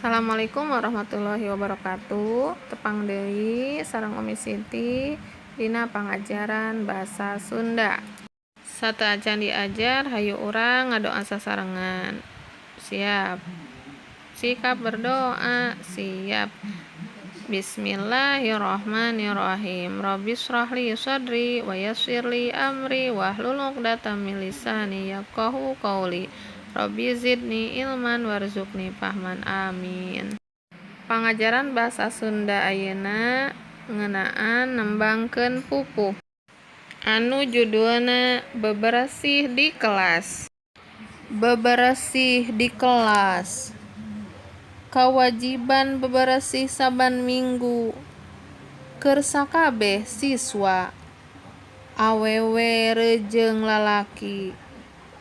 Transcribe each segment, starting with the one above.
Assalamualaikum warahmatullahi wabarakatuh. Tepang deui sareng Umi Siti dina pangajaran bahasa Sunda. Sateuacan diajar, hayu urang ngadoa sasarengan. Siap. Sikap berdoa, siap. Bismillahirrahmanirrahim. Rabbisyrahli sadri wa yassirli amri wahlul 'uqdatam min lisani yafqahu qauli. Rabbi zidni ilman warzuqni fahman, amin. Pangajaran bahasa Sunda ayeuna ngeunaan nembangkeun pupuh anu judulna Beberesih di Kelas. Beberesih di kelas. Kawajiban beberesih saban minggu keur sakabeh siswa, awewe rejeung lalaki,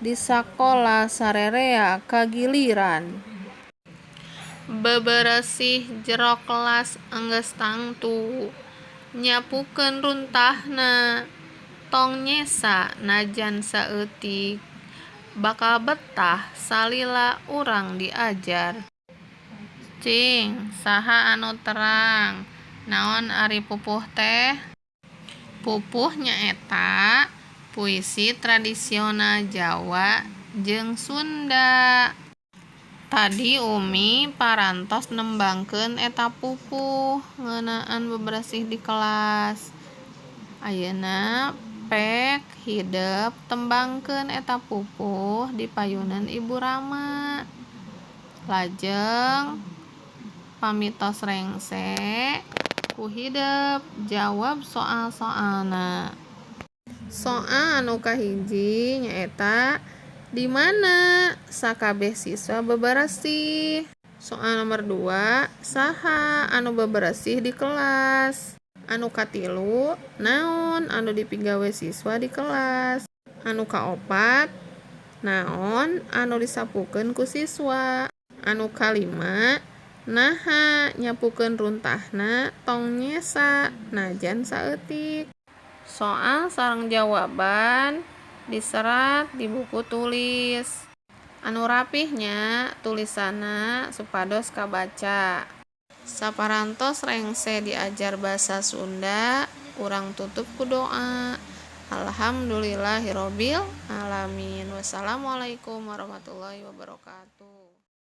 di sakola sarerea kagiliran. Beberesih jero kelas enggeus tangtu, nyapukeun runtahna tong nyesa najan saeutik, bakal betah salila urang diajar. Cing saha anu terang naon ari pupuh teh? Pupuh nyaeta puisi tradisional Jawa jeung Sunda. Tadi Umi parantos nembangkeun eta pupuh ngeunaan beberesih di kelas. Ayeuna pek hidep tembangkeun eta pupuh di payuneun Ibu Rama. Lajeng pami tos rengse ku hidep jawab soal-soalna. Soal anu kahiji nyaeta di mana sakabeh siswa beberesih. Soal nomor 2, saha anu beberesih di kelas. Anu katilu, naon anu dipigawe siswa di kelas. Anu kaopat, naon anu disapukeun ku siswa. Anu kalima, naha nyapukeun runtahna tong nyesa najan saeutik. Soal sareng jawaban diserat di buku tulis. Anu rapih nya tulisanna supados kabaca. Saparantos rengse diajar basa Sunda, urang tutup ku doa. Alhamdulillahirabbil alamin. Wassalamualaikum warahmatullahi wabarakatuh.